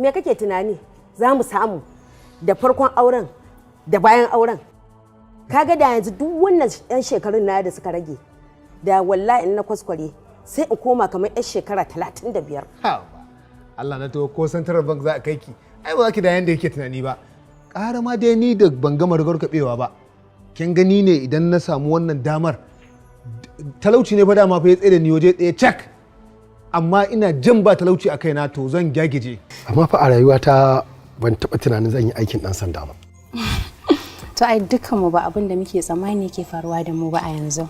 Me kake tunani za mu samu da farkon auren da bayan auren? Kaga da yanzu duk wannan 'yan shekarun na da suka rage, da wallahi in na kwaskware sai in koma kamar 'yan shekara 35. Ha ba. Allah na to, ko Central Bank za a kai ki, ai ba za ki da yanda yake tunani ba. Ƙara ma dai ni da ban gama rigar ba. Kin gani ne, idan na samu wannan damar, talauci ne fa dama fa ya tsaye da ni waje tsaye cak, amma ina jin ba talauci a kaina to zan gyagije. Amma fa a rayuwata ban taɓa tunanin zan yi aikin ɗan sanda ba. To ai dukkanmu ba abin da muke tsammani ke faruwa da mu ba a yanzu.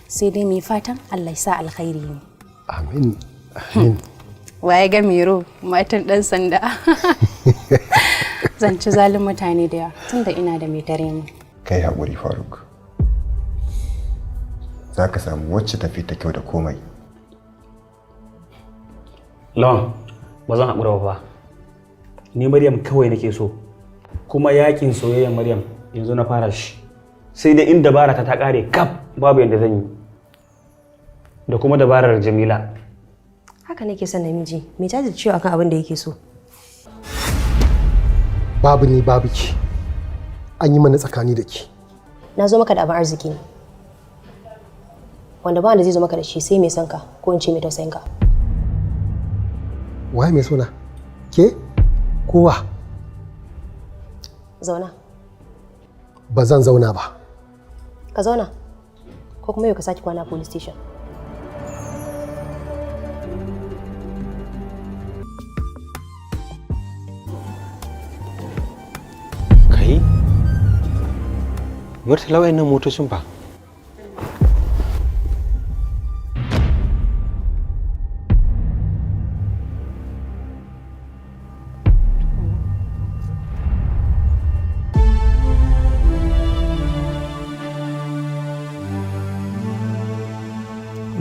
Sai dai mu yi fatan Allah ya sa alkhairi ne. Amin, amin. Waye ga Mero matan ɗan sanda? Zan ci zalin mutane da yawa tunda ina da mai tare mu. Kai haƙuri, Faruk, za ka samu wacce tafi ta kyau da komai. Lawan, ba zan haƙura ba. Ni Maryam kawai nake so, kuma yakin soyayyar Maryam yanzu na fara shi, sai dai in dabara ta ƙare kaf, babu yadda zan yi da kuma dabarar Jamila. Haka nake son namiji mai jajircewa akan abin da yake so. Babu ni babu ki, an yi mana tsakani da ki. Na zo maka da abin arziki ne wanda ba wanda zai zo maka da shi sai mai son ka, ko in ce mai tausayin ka. Waye mai sona, ke kowa? Zauna. Ba zan zauna ba. Ka zauna, ko kuma yau ka sake kwana a police station. Kai Murtala, wayannan motocin fa?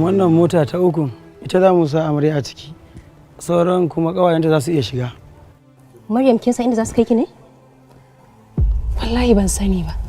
Wannan mota ta uku ita za mu sa amarya a ciki, sauran kuma ƙawayenta za su iya shiga. Maryam, kin san inda za su kai ki ne? Wallahi ban sani ba.